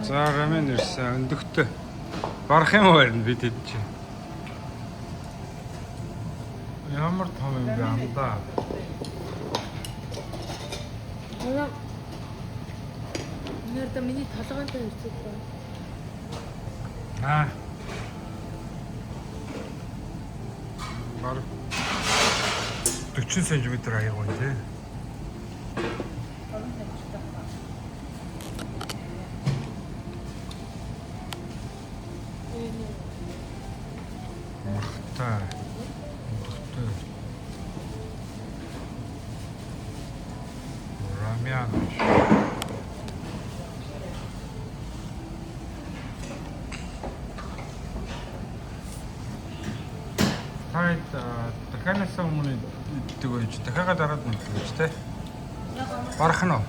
За рамен ирсэн. Өндөгтэй. Барах юм уу харин бид хэд чи. Ямар том юм бэ андаа. Өнөө Өнөөдөр миний толгойн хэрцэг байна. Аа. Бараг 40 см аяг байна тий. Махтай. Өндөгтэй. Рамен. Та дахианаас өмнө иддэг байж дахиагаа дараад мэддэг байж тий. Барах нь уу?